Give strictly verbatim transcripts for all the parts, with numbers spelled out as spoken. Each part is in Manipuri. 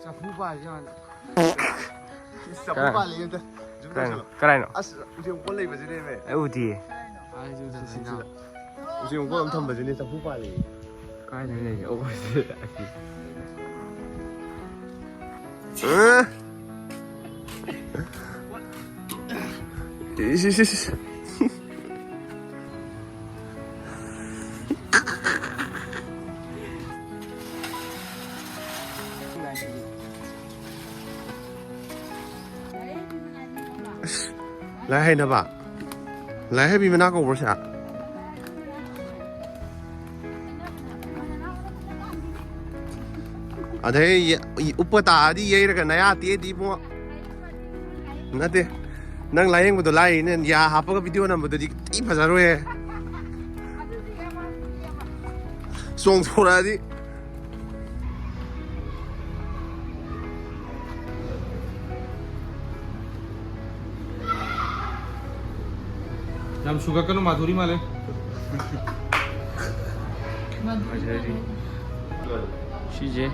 ꯆꯐꯨ ꯄꯥꯜꯂꯤ ꯌꯦꯡꯉꯣ꯫ ꯆꯐꯨ ꯀꯔꯥꯏ? ꯄꯥꯜꯂꯤ ꯑꯝꯇ꯫ ꯖꯨꯝ ꯀꯔꯥꯏꯅꯣ? ꯇꯧꯁꯜꯂꯣ꯫ ꯀꯔꯥꯏꯅꯣ? ꯑꯁ, ꯎꯆꯦꯛ ꯃꯀꯣꯟ ꯂꯩꯕꯁꯤꯅꯦꯃꯦ꯫ ꯑꯩ ꯎꯗꯤꯌꯦ꯫ ꯑꯥ, ꯖꯨꯝ ꯇꯧꯁꯜꯂꯣ꯫ ꯎꯆꯦꯛ ꯃꯀꯣꯟ ꯑꯃ ꯊꯝꯕꯁꯤꯅꯦ, ꯆꯐꯨ ꯄꯥꯜꯂꯤ꯫ ꯀꯥꯏꯗꯅꯣ ꯂꯩꯔꯤꯁꯦ? ꯑꯣ, ꯁꯤ꯫ ꯑ? ꯏꯁ, ꯏꯁ, ꯏꯁ, ꯏꯁ꯫ ꯑꯁ, ꯂꯥꯏ ꯍꯩꯅꯕ? ꯂꯥꯏ ꯍꯩꯕꯤ ꯃꯅꯥ ꯀꯧꯕ꯭ꯔꯣ ꯁꯦ? ꯑꯗꯩ ꯌꯦ-, ꯎꯞꯄ ꯇꯥꯔꯗꯤ ꯌꯩꯔꯒ ꯅꯌꯥ ꯇꯦꯛꯑꯗꯤ ꯏꯕꯨꯡꯉꯣ꯫ ꯅꯠꯇꯦ, ꯅꯪ ꯂꯥꯏꯌꯦꯡꯕꯗꯣ ꯂꯥꯏꯔꯤꯅꯦ, ꯌꯥ ꯍꯥꯞꯄꯒ ꯚꯤꯗꯤꯑꯣ ꯅꯝꯕꯗꯨꯗꯤ ꯊꯤ ꯐꯖꯔꯣꯏꯍꯦ꯫ ꯆꯣꯡꯊꯣꯔꯛꯑꯗꯤ꯫ ꯌꯥꯝ ꯁꯨꯒꯠꯀꯅꯨ, ꯃꯥꯙꯨꯔꯤ ꯃꯥꯜꯂꯦ꯫ ꯃꯥꯙꯨꯔꯤ ꯃꯥꯜꯂꯦ꯫ ꯁꯤꯁꯦ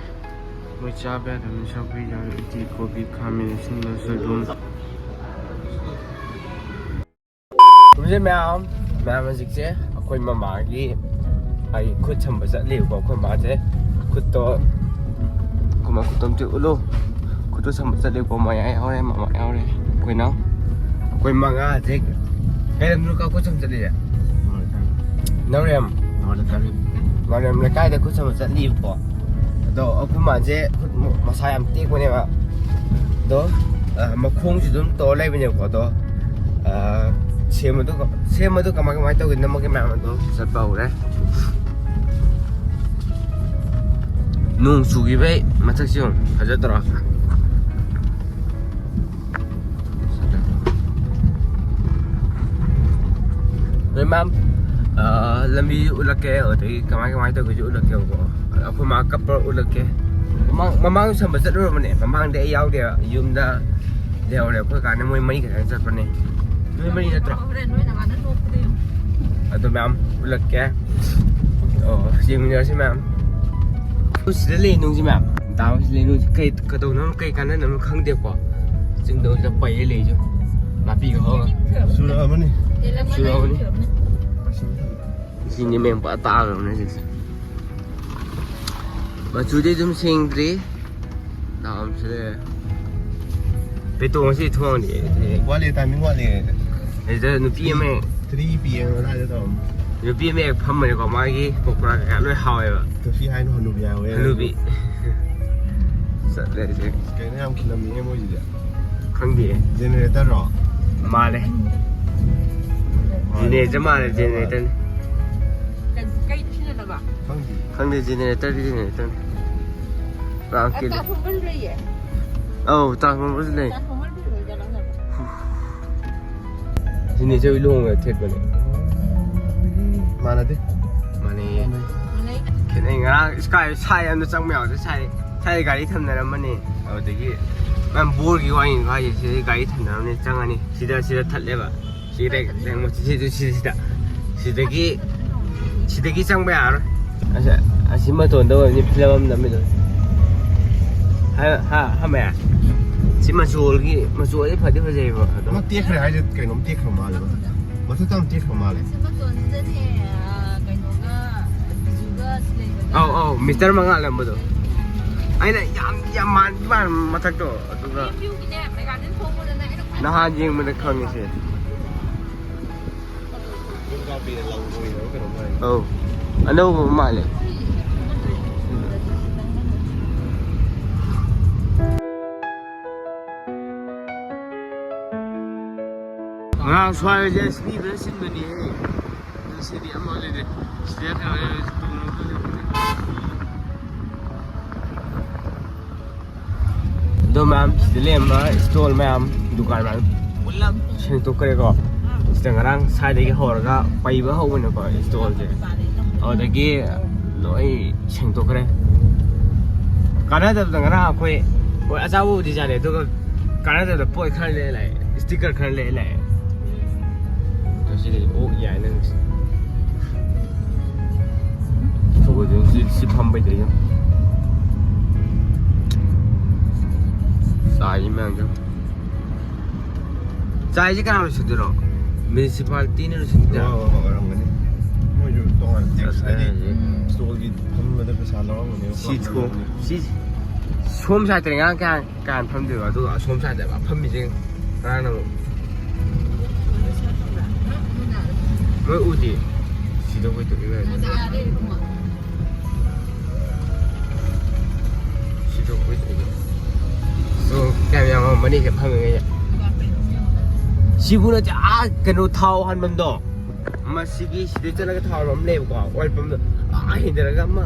ꯃꯣꯏ ꯆꯥꯕ ꯌꯥꯗꯕꯅꯤ, ꯁꯧꯒ꯭ꯔꯤ ꯌꯥꯎꯔꯤ, ꯎꯇꯤ, ꯀꯣꯕꯤ, ꯈꯥꯃꯦꯟ ꯑꯁꯤꯟꯕ, ꯁꯣꯏꯕꯨꯝ꯫ ꯍꯧꯖꯤꯛ ꯃꯌꯥꯝ, ꯃꯌꯥꯝ ꯍꯧꯖꯤꯛꯁꯦ ꯑꯩꯈꯣꯏ ꯃꯃꯥꯒꯤ ꯑꯩ ꯈꯨꯠ ꯁꯝꯕ ꯆꯠꯂꯤꯕꯀꯣ꯫ ꯑꯩꯈꯣꯏ ꯃꯥꯁꯦ ꯈꯨꯠꯇꯣ, ꯑꯩꯈꯣꯏ ꯃꯥ ꯈꯨꯠꯇꯣ ꯑꯝꯇ ꯎꯠꯂꯨ꯫ ꯈꯨꯠꯇꯣ ꯁꯝꯕ ꯆꯠꯂꯤꯀꯣ, ꯃꯌꯥ ꯌꯥꯎꯔꯦ, ꯃꯃꯥ ꯌꯥꯎꯔꯦ꯫ ꯑꯩꯈꯣꯏꯅ, ꯑꯩꯈꯣꯏ ꯃꯉꯥꯁꯦ ꯀꯩ ꯂꯝꯗꯅꯣ ꯈꯨꯠ ꯁꯝꯕ ꯆꯠꯂꯤꯁꯦ? ꯅꯥꯎꯔꯦꯝ꯫ ꯅꯥꯎꯔꯦꯝ ꯂꯩꯀꯥꯏꯗ ꯈꯨꯠ ꯁꯝꯕ ꯆꯠꯂꯤꯕꯀꯣ꯫ ꯑꯗꯣ ꯑꯩꯈꯣꯏ ꯃꯥꯁꯦ ꯈꯨꯠ ꯃꯁꯥ ꯌꯥꯝ ꯇꯦꯛꯄꯅꯦꯕ꯫ ꯑꯗꯣ, ꯑ, ꯃꯈꯣꯡꯁꯨ ꯑꯗꯨꯝ ꯇꯧꯔ ꯂꯩꯕꯅꯦꯕꯀꯣ꯫ ꯑꯗꯣ, ꯑ, ꯁꯦꯝꯕꯗꯣ, ꯁꯦꯝꯕꯗꯣ ꯀꯃꯥꯏ, ꯀꯃꯥꯏꯅ ꯇꯧꯒꯦ? ꯅꯝꯃꯛꯀꯦ ꯃꯌꯥꯝ, ꯑꯗꯣ ꯆꯠꯄ ꯍꯧꯔꯦ꯫ ꯅꯣꯡ ꯆꯨꯈꯤꯕꯩ ꯃꯊꯛꯁꯤ ꯌꯦꯡꯉꯨ, ꯐꯖꯗ꯭ꯔꯣ? ꯍꯣꯏ ꯃꯌꯥꯝ, ꯑ, ꯂꯝꯕꯤ ꯎꯠꯂꯛꯀꯦ, ꯑꯗꯒꯤ ꯀꯃꯥꯏ, ꯀꯃꯥꯏꯅ ꯇꯧꯒꯦꯁꯨ ꯎꯠꯂꯛꯀꯦꯕꯀꯣ꯫ ꯑꯩꯈꯣꯏ ꯃꯥ ꯀꯞꯄ ꯎꯠꯂꯛꯀꯦ꯫ ꯃꯃꯥꯡ, ꯃꯃꯥꯡ ꯁꯝꯕ ꯆꯠꯂꯨꯔꯕꯅꯦ, ꯃꯃꯥꯡꯗ ꯑꯩ ꯌꯥꯎꯗꯦꯕ, ꯌꯨꯝꯗ ꯂꯩꯍꯧꯔꯦ꯫ ꯑꯩꯈꯣꯏ ꯀꯥꯟꯗ ꯃꯣꯏ ꯃꯔꯤ ꯈꯛꯇꯪ ꯆꯠꯄꯅꯦ꯫ ꯅꯣꯏ ꯃꯔꯤ ꯅꯠꯇ꯭ꯔꯣ? ꯍꯣꯔꯦꯟ ꯅꯣꯏ ꯅꯃꯥꯅ ꯅꯣꯛꯄꯗꯣ ꯌꯦꯡꯉꯨ꯫ ꯑꯗꯣ ꯃꯌꯥꯝ ꯎꯠꯂꯛꯀꯦ꯫ ꯑꯣ, ꯌꯦꯡꯃꯤꯟꯅꯔꯁꯤ ꯃꯌꯥꯝ꯫ ꯁꯤꯗ ꯂꯩ ꯅꯨꯡꯁꯤ ꯃꯌꯥꯝ꯫ ꯇꯥꯕꯁꯤ ꯂꯩꯅꯨꯁꯤ ꯀꯩ ꯀꯩꯗꯧꯅꯕꯅꯣ, ꯀꯩ ꯀꯥꯟꯅꯅꯕꯅꯣ ꯈꯪꯗꯦꯀꯣ꯫ ꯆꯤꯡꯗꯧꯁꯤꯗ ꯄꯩꯔ ꯂꯩꯁꯨ ꯅꯥꯄꯤꯒ ꯍꯧꯔꯒ꯫ ꯆꯨꯔꯛꯑꯕꯅꯤ꯫ ꯆꯨꯔꯛꯑꯕꯅꯤ꯫ ꯁꯤꯅꯤ ꯃꯦꯝ ꯄꯨꯔꯥ ꯇꯥꯈ꯭ꯔꯕꯅꯦ ꯍꯧꯖꯤꯛꯁꯦ꯫ ꯃꯆꯨꯗꯤ ꯑꯗꯨꯝ ꯁꯦꯡꯗ꯭ꯔꯤ꯫ ꯗꯥꯝꯁꯦ ꯄꯦꯇꯣꯡꯁꯤ ꯊꯣꯡꯗꯤ꯫ ꯋꯥꯠꯂꯤ, ꯇꯥꯏꯃꯤꯡ ꯋꯥꯠꯂꯤ꯫ ꯁꯤꯗ ꯅꯨꯄꯤ ꯑꯃ ꯊ꯭ꯔꯤ ꯄꯤ ꯑꯦꯝ ꯑꯗꯨꯋꯥꯏꯗ ꯇꯧꯔꯝꯅꯤ꯫ ꯅꯨꯄꯤ ꯑꯃ ꯍꯦꯛ ꯐꯝꯕꯅꯤꯀꯣ, ꯃꯥꯒꯤ ꯄꯀꯣꯔꯥ ꯀꯩꯀꯥ ꯂꯣꯏ ꯍꯥꯎꯋꯦꯕ꯫ ꯀꯣꯐꯤ ꯍꯥꯏꯅ ꯍꯅꯨꯕꯤ ꯌꯥꯎꯋꯦ꯫ ꯍꯅꯨꯕꯤ꯫ ꯆꯠꯂꯦ ꯍꯧꯖꯤꯛ꯫ ꯀꯩꯅꯣ ꯌꯥꯝ ꯈꯤꯜꯂꯝꯃꯤꯍꯦ ꯃꯣꯏꯁꯤꯗꯤ꯫ ꯈꯪꯗꯦ꯫ ꯖꯦꯅꯦꯔꯦꯇꯔꯔꯣ? ꯃꯥꯜꯂꯦ꯫ ꯃꯥꯜꯂꯦ꯫ ꯖꯦꯅꯦꯔꯦꯇꯔ ꯃꯥꯜꯂꯦ, ꯖꯦꯅꯦꯔꯦꯇꯔꯅꯤ꯫ ꯀꯩ, ꯀꯩ ꯁꯤꯖꯤꯟꯅꯅꯕ? ꯈꯪꯗꯦ꯫ ꯈꯪꯗꯦ, ꯖꯦꯅꯦꯔꯦꯇꯔꯗꯤ ꯖꯦꯅꯦꯔꯦꯇꯔꯅꯤ꯫ ꯌꯥꯝ ꯑ, ꯈꯤꯜꯂꯦ꯫ ꯇ꯭ꯔꯥꯟꯁꯐꯣꯔꯃꯔꯁꯨ ꯂꯩꯌꯦ꯫ ꯑꯧ, ꯇ꯭ꯔꯥꯟꯁꯐꯣꯔꯃꯔꯁꯨ ꯂꯩ꯫ ꯇ꯭ꯔꯥꯟꯁꯐꯣꯔꯃꯔ ꯄꯤꯔꯣꯏꯗ ꯅꯪꯅ꯫ ꯁꯤꯅꯦ ꯆꯧ ꯂꯨꯍꯣꯡꯕꯗ ꯊꯦꯠꯄꯅꯦ꯫ ꯃꯥꯟꯅꯗꯦ꯫ ꯃꯥꯟꯅꯩꯌꯦ꯫ ꯃꯥꯟꯅꯩ꯫ ꯈꯦꯠꯅꯩ꯫ ꯉꯔꯥꯡ ꯁ꯭ꯀꯥꯏ ꯁꯥꯏ ꯑꯃꯗ ꯆꯪꯕ ꯌꯥꯎꯗꯦ꯫ ꯁꯥꯏ, ꯁꯥꯏ ꯒꯥꯔꯤ ꯊꯝꯅꯔꯝꯕꯅꯦ꯫ ꯑꯗꯨꯗꯒꯤ ꯃꯌꯥꯝ ꯕꯣꯔꯒꯤ ꯋꯥꯔꯤꯅꯤꯀꯣ ꯍꯥꯏꯁꯦ꯫ ꯁꯤꯗ ꯒꯥꯔꯤ ꯊꯝꯅꯔꯝꯕꯅꯦ꯫ ꯆꯪꯉꯅꯤ꯫ ꯁꯤꯗ, ꯁꯤꯗ ꯊꯠꯂꯦꯕ꯫ ꯁꯤꯗ ꯂꯦꯡꯉꯣ꯫ ꯁꯤꯗ, ꯁꯤꯗ, ꯁꯤꯗ꯫ ꯁꯤꯗꯒꯤ, ꯁꯤꯗꯒꯤ ꯆꯪꯕ ꯌꯥꯔꯔꯣꯏ꯫ ꯑꯁ, ꯑꯁꯤ ꯃꯇꯣꯟꯗ ꯑꯣꯏꯔꯗꯤ ꯐꯤꯂꯝ ꯑꯃ ꯅꯝꯃꯤꯗꯣ꯫ ꯍꯥ, ꯍꯥ, ꯍꯥ, ꯃꯌꯥ? ꯁꯤ ꯃꯆꯨꯒꯤ, ꯃꯆꯨꯗꯤ ꯐꯗꯤ ꯐꯖꯩꯕ, ꯑꯗꯣ꯫ ꯑꯃ ꯇꯦꯛꯈ꯭ꯔꯦ ꯍꯥꯏꯁꯦ ꯀꯩꯅꯣꯝ ꯇꯦꯛꯈ꯭ꯔ ꯃꯥꯜꯂꯦ, ꯃꯊꯛꯇ꯫ ꯃꯊꯛꯇ ꯑꯃ ꯇꯦꯛꯈ꯭ꯔ ꯃꯥꯜꯂꯦ꯫ ꯁꯤ ꯃꯇꯣꯟꯁꯤꯗꯅꯦ, ꯑ, ꯀꯩꯅꯣꯒ, ꯕꯤꯖꯨꯒ ꯁꯤ ꯂꯩꯕꯗ꯫ ꯑꯧ, ꯑꯧ, ꯃꯤꯁꯇꯔ ꯃꯉꯥꯜ ꯅꯝꯕꯗꯣ꯫ ꯑꯩꯅ ꯌꯥꯝ, ꯌꯥꯝ ꯃꯥꯟꯗꯤ ꯃꯥꯟꯕ ꯃꯊꯛꯇꯣ, ꯑꯗꯨꯒ ꯚ꯭ꯌꯨꯒꯤꯅꯦ, ꯃꯦꯒꯥꯗꯤꯟ ꯊꯣꯡꯕꯗꯅꯦ, ꯑꯩꯅ ꯈ꯭ꯋꯥꯏ ꯅꯍꯥꯟ ꯌꯦꯡꯕꯗ ꯈꯪꯉꯤꯁꯦ꯫ ꯑꯧ, ꯑꯅꯧꯕ ꯃꯥꯜꯂꯦ꯫ ꯉꯔꯥꯡ ꯁ꯭ꯋꯥꯏꯁꯦ ꯁꯤꯕꯅ ꯁꯤꯟꯕꯅꯤꯍꯦ꯫ ꯑꯗꯨ ꯁꯤꯗꯤ ꯑꯃ ꯂꯩꯔꯦ꯫ ꯁꯤꯗ ꯀꯩꯅꯣ ꯂꯩꯔꯦ, ꯇꯣꯡꯅꯕ ꯂꯩꯔꯦ꯫ ꯑꯗꯣ ꯃꯌꯥꯝ, ꯁꯤꯗ ꯂꯩꯔꯝꯕ ꯏꯁꯇꯣꯜ ꯃꯌꯥꯝ, ꯗꯨꯀꯥꯟ ꯃꯌꯥꯝ ꯄꯨꯂꯞ ꯁꯦꯡꯗꯣꯛꯈ꯭ꯔꯦꯀꯣ꯫ ꯁꯤꯗ ꯉꯔꯥꯡ ꯁ꯭ꯋꯥꯏꯗꯒꯤ ꯍꯧꯔꯒ ꯄꯩꯕ ꯍꯧꯕꯅꯦꯀꯣ ꯏꯁꯇꯣꯜꯁꯦ꯫ ꯑꯗꯨꯗꯒꯤ ꯂꯣꯏ ꯁꯦꯡꯗꯣꯛꯈ꯭ꯔꯦ꯫ ꯀꯥꯟꯅꯗꯕꯗ ꯉꯔꯥꯡ ꯑꯩꯈꯣꯏ, ꯍꯣꯏ, ꯑꯆꯥꯄꯣꯠꯕꯨꯗꯤ ꯆꯥꯔꯦ, ꯑꯗꯨꯒ ꯀꯥꯟꯅꯗꯕꯗ ꯄꯣꯠ ꯈꯔ ꯂꯩꯔ ꯂꯥꯛꯑꯦ, ꯏꯁꯇꯤꯀꯔ ꯈꯔ ꯂꯩꯔ ꯂꯥꯛꯑꯦ꯫ ꯑꯗꯣ ꯁꯤꯗꯤ ꯑꯣꯛ ꯌꯥꯏ ꯅꯪꯁꯦ꯫ ꯁꯤ, ꯁꯤ ꯐꯝꯕꯩꯗ ꯌꯦꯡꯉꯣ꯫ ꯆꯥꯏꯁꯤ ꯃꯌꯥꯝꯁꯨ꯫ ꯆꯥꯏꯁꯤ ꯀꯅꯥ ꯂꯣꯏꯁꯤꯟꯗꯣꯏꯅꯣ? ꯃ꯭ꯌꯨꯅꯤꯁꯤꯄꯥꯂꯤꯇꯤꯅ ꯂꯣꯏꯁꯤꯟꯗꯣꯏꯔꯣ? ꯍꯣꯏ, ꯍꯣꯏ, ꯍꯣꯏ, ꯑꯣꯏꯔꯝꯒꯅꯤ꯫ ꯃꯣꯏꯁꯨ ꯇꯣꯉꯥꯟꯅ ꯇꯦꯛꯁ ꯍꯥꯏꯗꯤ ꯎꯝ꯫ ꯁ꯭ꯇꯣꯜꯒꯤ ꯐꯝꯕꯗ ꯄꯩꯁꯥ ꯂꯧꯔꯝꯒꯅꯦꯕ꯫ ꯁꯤ ꯊꯣꯡ-, ꯁꯤ ꯁꯣꯝ ꯁꯥꯏꯠꯇꯅꯤ ꯉꯔꯥꯡ ꯀꯌꯥ ꯀꯌꯥꯅ ꯐꯝꯗꯣꯏꯕ? ꯑꯗꯨꯒ ꯑꯁꯣꯝ ꯁꯥꯏꯗ ꯐꯝꯃꯤꯁꯦ ꯉꯔꯥꯡꯅ ꯑꯃꯨꯛ꯫ ꯃꯣꯏ ꯎꯗꯦ꯫ ꯁꯤꯗ ꯑꯩꯈꯣꯏ ꯇꯧꯔꯤ ꯃꯌꯥꯝꯁꯦ꯫ ꯁꯤꯗ ꯑꯩꯈꯣꯏ ꯇꯧꯔꯤ꯫ So, ꯀꯌꯥꯝ ꯌꯥꯝꯃꯝꯃꯅꯤ ꯁꯤꯗ ꯐꯝꯃꯤꯉꯩꯁꯦ꯫ ꯁꯤꯕꯨ ꯅꯠꯇꯦ, ꯑꯥ, ꯀꯩꯅꯣ, ꯊꯥꯎ ꯍꯥꯟꯐꯝꯗꯣ꯫ ꯃꯁꯤꯒꯤ ꯁꯤꯗꯩ ꯆꯠꯂꯒ ꯊꯥꯎ ꯑꯃ ꯂꯩꯌꯦꯕꯀꯣ, ꯑꯣꯏꯜ ꯄꯝꯗꯣ꯫ ꯑꯥ ꯍꯦꯟꯊꯔꯒ ꯑꯃ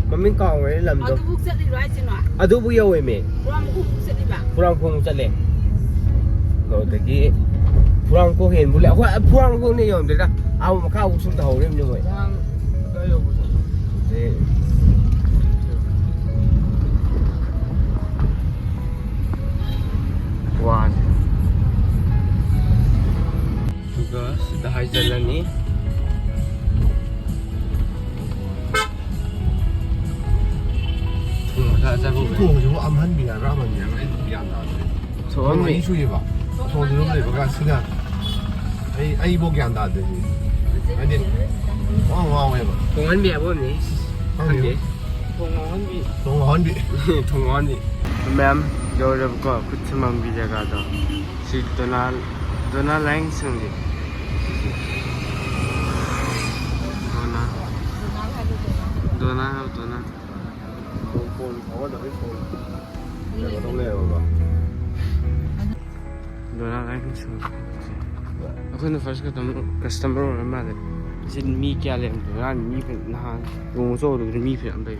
ꯃꯃꯤꯡ ꯀꯥꯎꯈ꯭ꯔꯦ ꯂꯝꯗꯣ꯫ ꯑꯗꯨꯕꯨꯛ ꯆꯠꯂꯤꯔꯣ ꯍꯥꯏꯁꯦ ꯅꯣꯏ? ꯑꯗꯨꯕꯨ ꯌꯧꯋꯦꯃꯦ꯫ ꯄꯨꯔꯥꯃꯈꯣꯡ ꯆꯠꯂꯤꯕ? ꯄꯨꯔꯥꯃꯈꯣꯡ ꯆꯠꯂꯦ꯫ ꯑꯗꯨꯗꯒꯤ ꯄꯨꯔꯥꯃꯈꯣꯡ ꯍꯦꯟꯕꯨ ꯂꯩ꯫ ꯑꯩꯈꯣꯏ ꯄꯨꯔꯥꯃꯈꯣꯡꯅꯦ ꯌꯧꯔꯝꯗ꯭ꯔꯦꯗ꯫ ꯑꯥ ꯃꯈꯥꯐꯥꯎ ꯁꯨꯝ ꯇꯧꯍꯧꯔꯤꯕꯅꯤ ꯃꯣꯏ꯫ ꯃꯌꯥꯝ ꯑꯗꯥꯏ ꯌꯧꯕꯁꯦ꯫ ꯑꯗꯩ ꯋꯥꯁꯦ꯫ ꯑꯗꯨꯒ ꯁꯤꯗ ꯍꯥꯏꯖꯤꯜꯂꯅꯤ꯫ ꯊꯣꯡ ꯃꯆꯥ ꯆꯪꯉꯨꯕꯅꯦ꯫ ꯊꯣꯡꯁꯤꯕꯨ ꯑꯝꯍꯟꯕꯤ ꯍꯥꯏꯕ꯭ꯔꯥ ꯑꯃꯟꯕꯤ ꯍꯥꯏꯕ꯭ꯔꯥ? ꯑꯩ ꯒ꯭ꯌꯥꯟ ꯇꯥꯗ꯭ꯔꯦ꯫ ꯊꯣꯡ ꯑꯝꯍꯟꯕꯤ꯫ ꯑꯅꯤ ꯁꯨꯏꯌꯦꯕ꯫ ꯑꯁꯣꯝꯗ ꯑꯗꯨꯝ ꯂꯩꯕ ꯀꯥꯟꯁꯤꯅ ꯑꯩ, ꯑꯩꯕꯨ ꯒ꯭ꯌꯥꯟ ꯇꯥꯗ꯭ꯔꯦ ꯁꯤ꯫ ꯍꯥꯏꯗꯤ ꯄꯨꯡꯉꯥꯎ ꯉꯥꯎꯋꯦꯕ꯫ ꯊꯣꯡ ꯑꯝꯍꯟꯕꯤ ꯍꯥꯏꯕ ꯑꯣꯏꯔꯝꯅꯤ꯫ ꯈꯪꯗꯦ꯫ ꯈꯪꯗꯦ꯫ ꯊꯣꯡ ꯉꯥꯎꯍꯟꯕꯤ꯫ ꯊꯣꯡ ꯉꯥꯎꯍꯟꯕꯤ꯫ ꯊꯣꯡ ꯉꯥꯎꯍꯟꯕꯤ꯫ ꯃꯌꯥꯝ ꯌꯧꯔꯦꯕꯀꯣ, ꯈꯨꯠ ꯁꯝꯃꯝꯒꯤ ꯖꯒꯥꯗꯣ꯫ ꯁꯤ ꯗꯣꯅꯥꯜ, ꯗꯣꯅꯥꯜ ꯂꯥꯏꯌꯦꯡꯁꯪꯒꯤ꯫ ꯗꯣꯅꯥꯜ꯫ ꯗꯣꯅꯥꯜ ꯍꯥꯏꯕ ꯗꯣꯅꯥꯜ꯫ ꯐꯣꯟ, ꯐꯣꯟ ꯐꯥꯎꯒꯗꯕꯩ ꯐꯣꯟ ꯀꯩꯅꯣ ꯇꯧ ꯂꯩꯔꯕ? ꯗꯣꯅꯥꯜ ꯂꯥꯏꯌꯦꯡꯁꯪ꯫ ꯑꯩꯈꯣꯏꯅ ꯐꯥꯔꯁ ꯀꯁꯇꯃꯔ, ꯀꯁꯇꯃꯔ ꯑꯣꯏꯔ ꯃꯥꯜꯂꯦ꯫ ꯁꯤ ꯃꯤ ꯀꯌꯥ ꯂꯩꯔꯝꯗꯣꯏꯅꯣ? ꯉꯔꯥꯡ ꯃꯤ ꯐꯅ-, ꯅꯍꯥꯟ ꯅꯣꯡꯃ ꯆꯠꯂꯨꯕꯗꯨꯗꯤ ꯃꯤ ꯐꯅꯌꯥꯝ ꯂꯩ꯫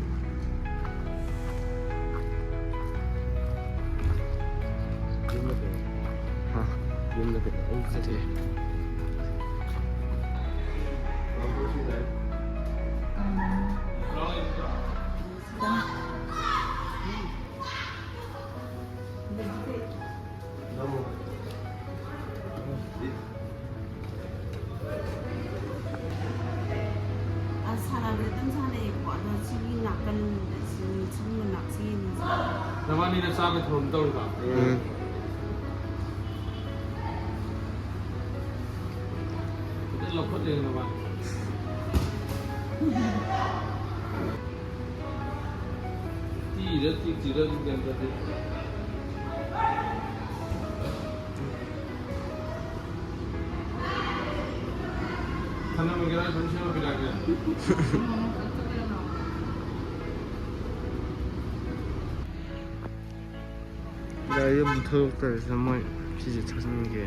ꯌꯨꯝꯗ ꯀꯩꯅꯣ? ꯍꯥ? ꯌꯨꯝꯗ ꯀꯩꯅꯣ? ꯑꯩ ꯆꯠꯇꯦ꯫ ꯑ, ꯁꯥꯟꯅꯕꯗꯤ ꯑꯗꯨꯝ ꯁꯥꯟꯅꯩꯌꯦꯕꯀꯣ꯫ ꯑꯗꯣ ꯁꯤꯒꯤ ꯅꯥꯀꯟ, ꯁꯤ, ꯁꯤꯒꯤ ꯃꯅꯥꯛ, ꯁꯤꯒꯤ ꯑꯅꯤꯁꯦ꯫ ꯅꯕꯥꯅꯤꯅ ꯆꯥꯕ ꯊꯧꯔꯝ ꯇꯧꯔꯤꯕ? ꯎꯝ꯫ ꯈꯤꯇꯪ ꯂꯧꯈꯠꯂꯦ ꯅꯕꯥꯅꯤ꯫ ꯇꯤꯔ ꯇꯤꯛꯇꯤꯔ ꯑꯗꯨꯝ ꯒ꯭ꯌꯥꯟ ꯇꯥꯗꯦ꯫ ꯊꯅꯝꯃꯒꯦꯔꯥ? ꯑꯗꯨꯝ ꯁꯦꯝꯃ ꯄꯤꯔꯛꯑꯒꯦ꯫ ꯒꯥꯔꯤ ꯑꯃꯨꯛ ꯊꯧꯗꯣꯛꯇꯔꯤꯁꯤꯅ ꯃꯣꯏ ꯁꯤꯁꯦ ꯊꯥꯖꯤꯟꯒꯦ꯫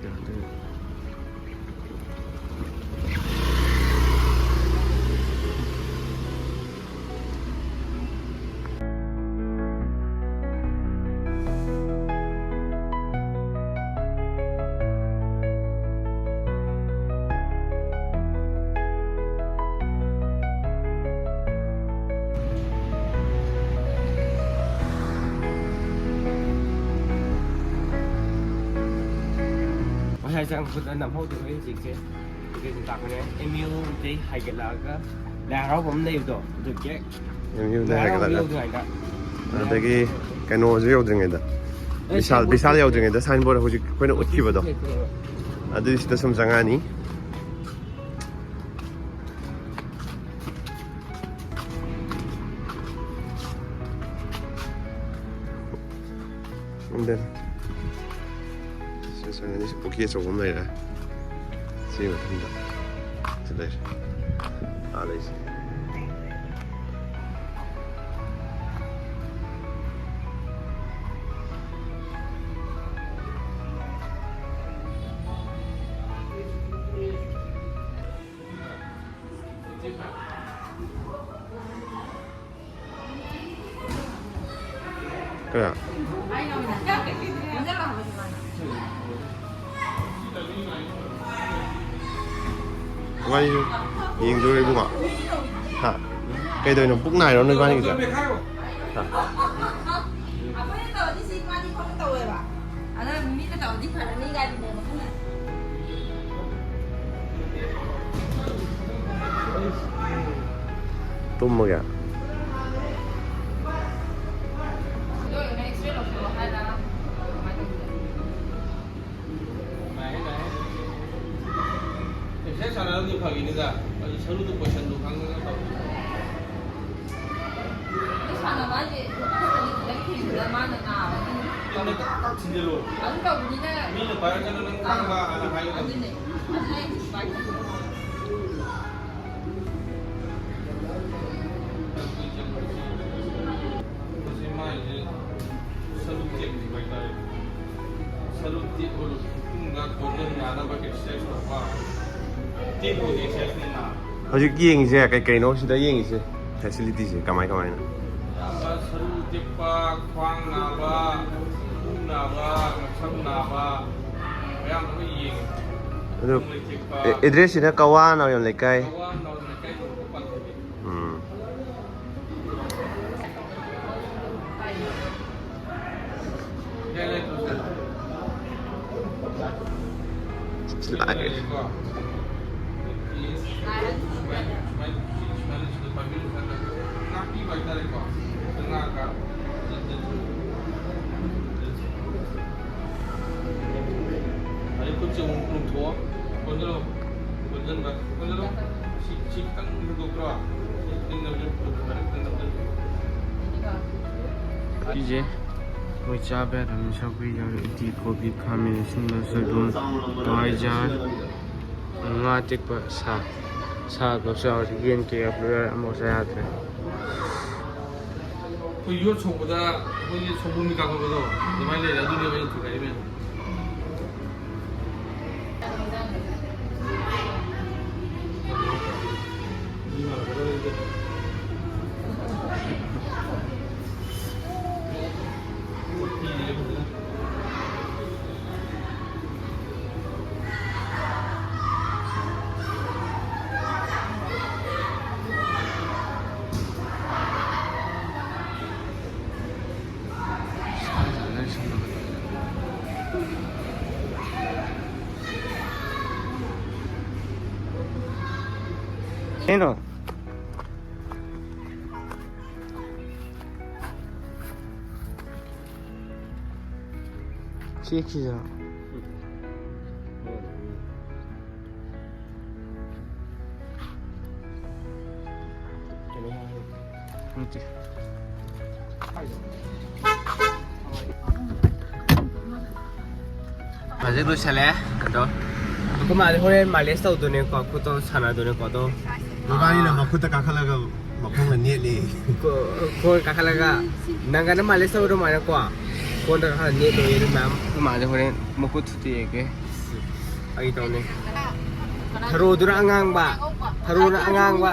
ꯌꯥꯗꯣꯏꯅꯦ꯫ ꯉꯁꯥꯏ ꯆꯪꯉꯛꯄꯗ ꯅꯝꯍꯧꯗꯕ ꯍꯧꯖꯤꯛꯁꯦ꯫ ꯀꯩꯅꯣ ꯇꯥꯛꯄꯅꯦ, ꯑꯦꯝ ꯌꯨꯗꯩ ꯍꯥꯏꯒꯠꯂꯛꯑꯒ ꯂꯥꯏ ꯍꯔꯥꯎꯕ ꯑꯃ ꯂꯩꯕꯗꯣ, ꯑꯗꯨꯒꯤ ꯑꯦꯝ ꯌꯨꯗꯩ ꯂꯥꯏ ꯍꯔꯥꯎꯕ ꯍꯥꯏꯒꯠꯂꯒ꯫ ꯌꯧꯗ꯭ꯔꯤꯉꯩꯗ꯫ ꯑꯗꯒꯤ ꯀꯩꯅꯣꯁꯨ ꯌꯧꯗ꯭ꯔꯤꯉꯩꯗ, ꯑꯦ, ꯕꯤꯁꯥꯜ, ꯁꯦꯝꯕꯨ ꯕꯤꯁꯥꯜ ꯁꯦꯝꯕꯨ ꯌꯧꯗ꯭ꯔꯤꯉꯩꯗ, ꯁꯥꯏꯟ ꯕꯣꯔꯗ ꯍꯧꯖꯤꯛ ꯑꯩꯈꯣꯏꯅ ꯎꯠꯈꯤꯕꯗꯣ, ꯂꯩꯇ꯭ꯔꯦꯕ꯫ ꯑꯗꯨꯏꯁꯤꯗ ꯁꯨꯝ ꯆꯪꯉꯛꯑꯅꯤ꯫ And then, ꯁꯤ ꯆꯪꯉꯅꯤ꯫ ꯁꯤ ꯄꯨꯈ꯭ꯔꯤ ꯑꯆꯧꯕ ꯑꯃ ꯂꯩꯔꯦ꯫ ꯁꯤ ꯃꯊꯪꯗ ꯁꯤ ꯂꯩꯔꯦ꯫ ꯑꯥ ꯂꯩꯁꯦ꯫ ꯀꯌꯥ? ꯋꯥꯔꯤ ꯌꯦꯡꯗꯣꯔꯤꯕꯀꯣ꯫ ꯍꯥ? ꯀꯩꯗꯧꯔꯤꯅꯣ? ꯄꯨꯛ ꯅꯥꯏꯔꯣ ꯅꯣꯏꯕꯥꯅꯤꯒꯤꯁꯦ? ꯍꯥ? ꯑꯩꯈꯣꯏꯅ ꯇꯧꯔꯗꯤ ꯁꯤ ꯏꯕꯥꯅꯤ ꯈꯛꯇ ꯇꯧꯋꯦꯕ꯫ ꯑꯗ ꯃꯤꯅ ꯇꯧꯔꯗꯤ ꯐꯔꯅꯤ ꯀꯥꯏꯅꯅꯦꯕ ꯑꯩꯈꯣꯏꯅ꯫ ꯇꯨꯝꯃꯒꯦ꯫ ꯁꯥꯟꯅꯔꯝꯗꯤ ꯐꯒꯤꯅꯤꯗ꯫ ꯑꯗꯨ ꯁꯔꯨꯗꯣ ꯄꯣꯏꯁꯟꯗꯣ ꯈꯪꯗꯅ ꯇꯧꯔꯤꯗꯣ꯫ ꯑꯗꯨ ꯁꯥꯟꯅꯕ ꯍꯥꯏꯁꯦ ꯈꯤꯇꯪ ꯊꯤꯡꯕꯗ ꯃꯥꯅ ꯅꯥꯕꯒꯤ ꯇꯤꯟꯅ ꯇꯥꯛ ꯇꯥꯛ ꯊꯤꯟꯖꯤꯜꯂꯣ꯫ ꯑꯗꯨꯝ ꯇꯧꯕꯅꯤꯅ꯫ ꯃꯤꯅ ꯄꯥꯏꯔꯛꯀꯅꯨ, ꯅꯪ ꯈꯪꯕ ꯍꯥꯟꯅ ꯍꯥꯏꯒꯗꯕꯅꯤ꯫ ꯑꯗꯨꯅꯦ꯫ ꯑꯗꯨꯅ ꯑꯩ ꯍꯧꯖꯤꯛ ꯄꯥꯏ꯫ ꯃꯁꯤ ꯃꯥꯏꯁꯦ ꯁꯔꯨ ꯇꯦꯛꯈꯤꯕ ꯍꯥꯏꯇꯥꯔꯦ꯫ ꯁꯔꯨ ꯇꯦꯛꯄ ꯃꯇꯨꯡꯗ ꯀꯣꯟꯖꯦꯜ ꯌꯥꯅꯕ ꯑꯦꯛꯁꯔꯁꯥꯏꯁ ꯇꯧꯕ, ꯇꯦꯛꯄꯒꯤ ꯑꯦꯛꯁꯔꯁꯥꯏꯁꯅꯤꯅ꯫ ꯍꯧꯖꯤꯛ ꯌꯦꯡꯉꯤꯁꯦ ꯀꯩ ꯀꯩꯅꯣ ꯁꯤꯗ ꯌꯦꯡꯉꯤꯁꯦ? ꯐꯦꯁꯤꯂꯤꯇꯤꯁꯦ ꯀꯃꯥꯏ ꯀꯃꯥꯏꯅ? ꯑꯌꯥꯝꯕ ꯁꯔꯨ ꯇꯦꯛꯄ, ꯈ꯭ꯋꯥꯡ ꯅꯥꯕ, ꯄꯨꯛ ꯅꯥꯕ, ꯉꯛꯁꯝ ꯅꯥꯕ, ꯑꯌꯥꯝꯕ ꯂꯣꯏ ꯌꯦꯡꯉꯦ꯫ ꯑꯗꯨ ꯈꯣꯡ ꯂꯩꯊꯦꯛꯄ꯫ ꯑꯦ-, ꯑꯦꯗ꯭ꯔꯦꯁꯁꯤꯅ ꯀꯋꯥ ꯅꯥꯎꯔꯦꯝ ꯂꯩꯀꯥꯏ꯫ ꯀꯋꯥ ꯅꯥꯎꯔꯦꯝ ꯂꯩꯀꯥꯏ ꯅꯣꯡꯄꯣꯛ ꯄꯥꯟꯊꯣꯏꯕꯤ꯫ ꯎꯝ꯫ ꯂꯥꯛꯑꯦ꯫ ꯑꯗꯩ ꯈꯨꯠꯁꯦ ꯑꯃꯨꯛ ꯂꯨꯝꯊꯣꯛꯑꯣ꯫ ꯀꯣꯟꯁꯤꯜꯂꯣ꯫ ꯀꯣꯟꯁꯤꯟꯕ꯫ ꯀꯣꯟꯁꯤꯜꯂꯣ꯫ ꯁꯤ, ꯁꯤ ꯈꯤꯇꯪ ꯍꯦꯟꯗꯣꯛꯇ꯭ꯔꯣ? ꯁꯤ ꯈꯤꯇꯪ ꯅꯝꯁꯤꯜꯂꯨ꯫ ꯈꯤꯇꯪ ꯅꯝꯁꯤꯜꯂꯨ꯫ ꯁꯤꯁꯦ ꯃꯣꯏ ꯆꯥꯕ ꯌꯥꯔꯝꯃꯤ꯫ ꯁꯧꯒ꯭ꯔꯤ ꯌꯥꯎꯔꯤ, ꯎꯇꯤ, ꯀꯣꯕꯤ, ꯈꯥꯃꯦꯟ ꯑꯁꯤꯟꯕ, ꯁꯣꯏꯕꯨꯝ, ꯍꯋꯥꯏꯖꯥꯔ, ꯉꯥ ꯑꯇꯦꯛꯄ, ꯁꯥ, ꯁꯥ ꯄꯨꯂꯞ ꯌꯥꯎꯔꯤ꯫ ꯌꯦꯟ ꯀꯩꯀꯥ ꯄꯨꯂꯞ ꯌꯥꯎꯔꯤ꯫ ꯑꯃꯐꯥꯎ ꯆꯥ ꯌꯥꯗ꯭ꯔꯦ꯫ ꯑꯩꯈꯣꯏ ꯌꯣꯠ ꯁꯧꯕꯗ ꯑꯩꯈꯣꯏꯒꯤ ꯁꯧꯕꯨꯝꯒꯤ ꯀꯥꯈꯠꯄꯗꯣ ꯑꯗꯨꯃꯥꯏꯅ ꯂꯩꯔꯦ꯫ ꯑꯗꯨꯅꯦꯕ ꯑꯩꯅ ꯊꯨꯒꯥꯏꯔꯤꯁꯦ꯫ ꯀꯩꯅꯣ? ꯆꯦꯛꯁꯤꯗ꯫ ꯍꯧꯖꯤꯛ ꯂꯣꯏꯁꯜꯂꯦ ꯑꯗꯣ꯫ ꯑꯩꯈꯣꯏ ꯃꯥꯗꯤ ꯍꯣꯔꯦꯟ ꯃꯥꯏꯂꯦꯖ ꯇꯧꯗꯣꯏꯅꯦꯀꯣ, ꯈꯨꯠꯇꯣ ꯁꯥꯟꯅꯗꯣꯏꯅꯦꯀꯣ ꯑꯗꯣ꯫ ꯃꯕꯥꯅꯤꯅ ꯃꯈꯨꯠꯇ ꯀꯥꯈꯠꯂꯒ ꯃꯈꯣꯡꯅ ꯅꯦꯠꯂꯤ꯫ ꯀꯣ-, ꯈꯣꯡ ꯀꯥꯈꯠꯂꯒ ꯅꯪꯒꯅ ꯃꯥꯏꯂꯦꯖ ꯇꯧꯕ ꯑꯗꯨꯃꯥꯏꯅꯀꯣ꯫ ꯈꯣꯡꯗ ꯀꯥꯈꯠꯂꯒ ꯅꯦꯠꯇꯣꯏꯅꯦ ꯑꯗꯨ ꯃꯌꯥꯝ꯫ ꯑꯩꯈꯣꯏ ꯃꯥꯗꯤ ꯍꯣꯔꯦꯟ ꯃꯈꯨꯠ ꯊꯨꯇꯦꯛꯑꯒꯦ꯫ ꯑꯩ ꯇꯧꯅꯤ꯫ ꯊꯔꯣꯗꯨꯅ ꯑꯉꯥꯡꯕ꯫ ꯊꯔꯣꯅ ꯑꯉꯥꯡꯕ꯫